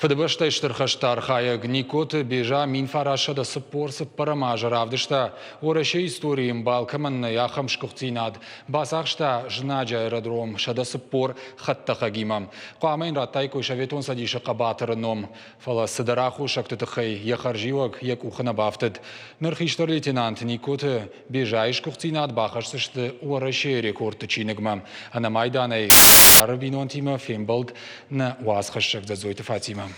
Фыдыбӕстӕйы Стыр хӕсты архайӕг Нигкоты Беза 1944 азы равдыста, Уӕрӕсейы историйы ӕмбал кӕмӕн нӕй, ахӕм сгуыхтдзинад. Бацахста знаджы аэродром 140 хӕдтӕхӕгимӕ. Хъуамӕ йын радтаиккой Советон Цӕдисы хъӕбатыры ном. Фӕлӕ цыдӕр аххосӕгты тыххӕй йӕ хӕрзиуӕг йӕ къухы нӕ бафтыд. Ныр хистӕр лейтенант Нигкоты Безайы сгуыхтдзинад бахӕсдзысты Уӕрӕсейы рекордты чиныгмӕ. Ӕнӕ майданӕй бинонтимӕ фембӕлд нӕ уацхӕссӕг Дзӕдзойты Фатимӕ.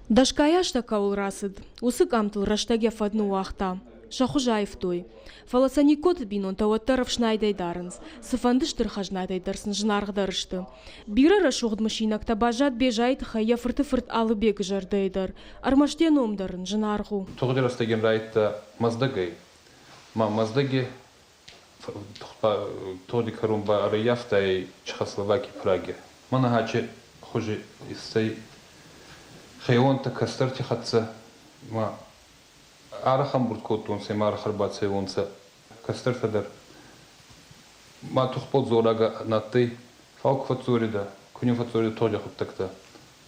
Дӕсгай азтӕ кӕуыл рацыд, уыцы къамтыл рӕстӕг йӕ фӕд ныууагъта. Сӕ хуыз аивтой. Фӕлӕ сӕ Нигкоты бинонтӕ уӕддӕр ӕфснайдӕй дарынц, цыфӕнды стыр хӕзнатӕй дӕр сын зынаргъдӕр сты. Бирӕ рӕсугъд мысинӕгтӕ баззад Безайы тыххӕй йӕ фырты фырт Алыбегы зӕрдӕйы дӕр. Ӕрмӕст йӕ ном дӕр ын зынаргъ у. Тугъди рӕстӕги райдта Мӕздӕгӕй. Ма Мӕздӕги тугъди кӕрон ба ӕрӕййафтӕй Чехословакий Праги. Мӕнӕ ачи хузи иссӕй хеуонтӕ кӕстӕрти хӕццӕ ма арӕх ӕмбурд кодтонцӕ ма арӕх ӕрбацӕуонцӕ кӕстӕртӕ дӕр. Ма тухбол дзорагӕ на адтӕй, фал ку фӕдздзоридӕ, ку не фӕдздзоридӕ тугъди гъуддӕгтӕ,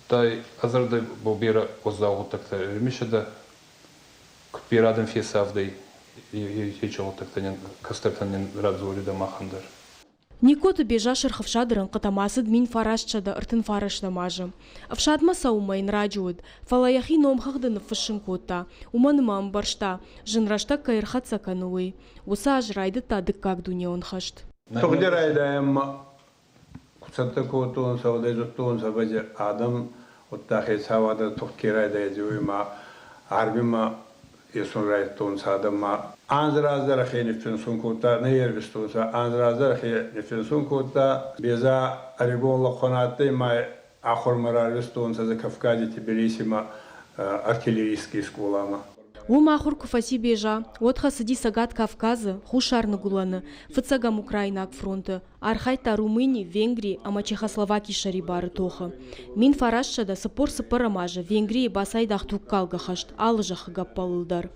дай ӕ зӕрдӕ бо берӕ уӕззау гъуддӕгтӕ ӕримисидӕ, куд берӕ адӕм фесавдӕй, ечи гъуддӕгтӕ нин кӕстӕртӕн нин радзоридӕ махӕн дӕр. Нигкоты Беза Сырх ӕфсады рӕнхъытӕм ацыд 1939 азы. Ӕфсадмӕ цӕуынмӕ йын раджы уыд, фӕлӕ йӕхи номхыгъды ныффыссын кодта, уымӕн ӕмӕ ӕмбӕрста, зын рӕстӕг кӕй ӕрхӕццӕ кӕны, уый. Уыцы аз райдыдта Дыккаг дунеон хӕст. Тугъди райдайӕнмӕ ку цӕттӕ кодтонцӕ, уӕд зудтонцӕ, ӕвӕдзи, адӕм, удта хецауадӕ тугъд ке райдайдзӕй, ма армимӕ есун райдӕдтонцӕ адӕммӕ. Анз раздӕр ӕхе ниффинсун кодта, нӕ ервистонцӕ, анз раздӕр ӕхе ниффинсун кодта. Беза ӕригон лӕхъуӕн адтӕй ма ахурмӕ рарвистонцӕ Закавкази Тбилисимӕ артиллерийский скъоламӕ. Уым ахуыр куы фӕци Беза, уӕд хӕцыди Цӕгат Кавказы, Хуссар-Ныгуылӕны, фыццӕгӕм Украинаг фронты, архайдта Румыни, Венгри ӕмӕ Чехословакийы сӕрибары тохы. 1944 азы Венгрийы бацайдагъ тугкалгӕ хӕст алы зӕххы гӕппӕлыл дӕр.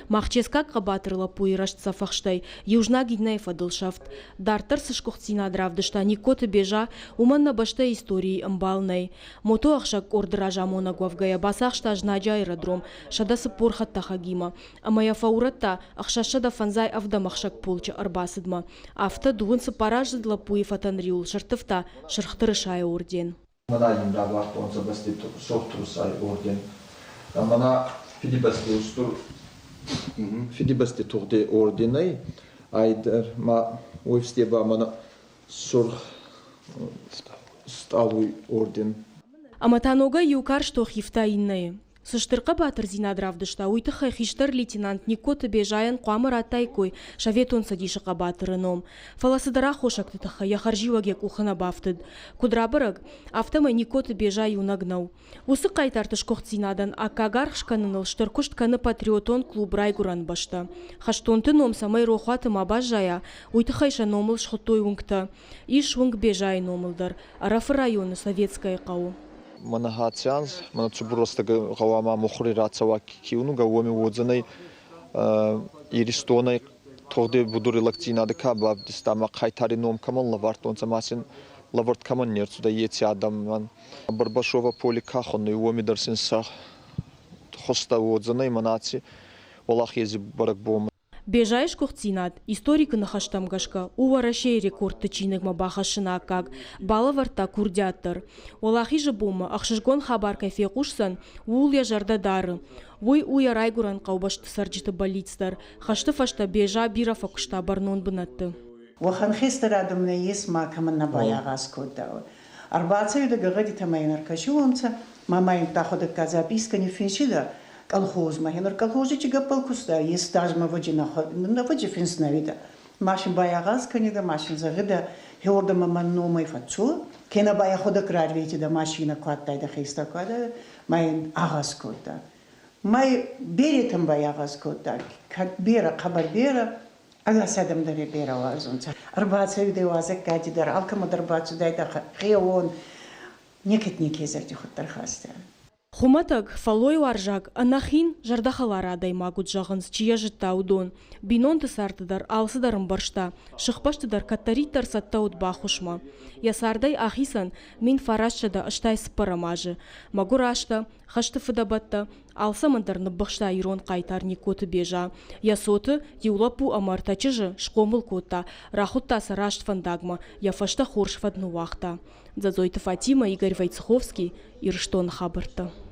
Махческаг хъӕбатыр лӕппуйы рӕстдзӕф ӕхстӕй иу знаг иннӕйы фӕдыл сӕфт. Дарддӕр цы сгуыхтдзинад равдыста Нигкоты Беза, уымӕн нӕ бӕстӕйы историйы ӕмбал нӕй. Мотоӕхсӕг къорды разамонӕг уӕвгӕйӕ бацахста знаджы аэродром 140 хӕдтӕхӕгимӕ ӕмӕ йӕ фӕурӕдта 657 ӕхсӕг полчы ӕрбацыдмӕ. Афтӕ дыууын цыппараздзыд лӕппуйы фӕтӕн риуыл сӕрттывта Сырх Тырысайы орден. Мӕнӕ ин равардтонцӕ бӕсти Сурх Турусай орден. Мӕнӕ Фидибӕсти устур Фидибӕсти тугъди орденӕй айдӕр ма уой фӕсте ба мӕнӕ Сурх Стъалуй орден. Ӕмӕ та ногӕй иу карз тох ивта иннӕйы. Цы стыр хъӕбатырдзинад равдыста, уый тыххӕй хистӕр лейтенант Нигкоты Безайӕн хъуамӕ радтаиккой Советон Цӕдисы хъӕбатыры ном. Фӕлӕ цыдӕр аххосӕгты тыххӕй йӕ хӕрзиуӕг йӕ къухы нӕ бафтыд. Куыд рабӕрӕг, афтӕмӕй Нигкоты Беза иунӕг нӕу. Уыцы хъайтарты сгуыхтдзинадӕн аккаг аргъ скӕныныл стыр куыст кӕны патриотон клуб «Райгуырӕн бӕстӕ». Хӕстонты ном цӕмӕй рохуаты ма баззайа, уый тыххӕй сӕ номыл схуыдтой уынгтӕ. Ис уынг Безайы номыл дӕр, Ӕрӕфы районы Советскӕйы хъӕуы. Мӕнӕ аци анз, мӕнӕ цубур рӕстӕг гъӕуама мухури рацӕуа киунугӕ, уоми уодзӕнӕй Иристонӕй тугъди будури лӕгдзийнадӕ ка бавдиста ӕма хъайтари ном кӕмӕн лӕвардтонцӕ ма син лӕвӕрд кӕмӕн не рцудӕй, еци адӕмӕн. Барбашова поле ка хонуй, уоми дӕр син сӕ хузтӕ уодзӕнӕй мӕнӕ аци Уӕлахези бӕрӕгбонмӕ. Безайы сгуыхтдзинад, историкы ныхӕстӕм гӕсгӕ, у Уӕрӕсейы рекордты чиныгмӕ бахӕссыны аккаг, балӕвӕрдта курдиат дӕр. Уӕлахизы бонмӕ ӕхсызгон хабар кӕй фехъусдзӕн, ууыл йӕ зӕрдӕ дары. Уый у йӕ райгуырӕн хъӕубӕсты цӕрджыты бӕллиц дӕр. Хӕсты фӕстӕ Беза бирӕ фӕкуыста бӕрнон бынӕтты. Уӕхӕн хестӕр адӕм нӕййес ма кӕмӕн нӕ байагъаз кодта. Ӕрбацӕуидӕ гӕгъӕдитӕмӕ ин ӕркӕсиуонцӕ, ма ма ин тӕходӕгка записка ниффинсидӕ колхозмӕ. Енер колхози чи гӕппӕл куста, е стажмӕ вӕджи нӕ финст нӕ уидӕ. Машин байагъаз кӕнидӕ, машин зӕгъидӕ, хеуордӕмӕ мӕн номӕй фӕццо, кенӕ ба ӕхуӕдӕг рарветидӕ машинӕ ку адтайдӕ хестӕр ку адтайдӕ, ма ин агъаз кодта. Ма беретӕн байагъаз кодта, берӕ, хъӕбӕр берӕ, ӕгас адӕм дӕр берӕ уарзунцӕ. Ӕрбацӕуидӕ уазӕггади дӕр, алкӕмӕ дӕр бацудайдӕ хеуон, некӕд неке зӕрдихудт ӕрхаста. Хуымӕтӕг, фӕллойуарзаг, ӕнӕхин, зӕрдӕхӕлар адӕймаг уыд, зӕгъынц, чи йӕ зыдта, уыдон. Бинонты царды дӕр алцыдӕр ӕмбӕрста, сыхбӕсты дӕр кӕддӕриддӕр цӕттӕ уыд баххуысмӕ. Йӕ цардӕй ахицӕн 1984 азы. Мӕгуыр азтӕ, хӕсты фыдӕбӕттӕ, алцӕмӕн дӕр ныббыхста ирон хъайтар Нигкоты Беза. Йӕ цоты, иу лӕппу ӕмӕ ӕртӕ чызджы, схъомыл кодта, рахуыдта сӕ раст фӕндагмӕ, йӕ фӕстӕ хорз фӕд ныууагъта. Дзӕдзойты Фатимӕ, Игорь Войцеховский, Ирыстоны хабӕрттӕ.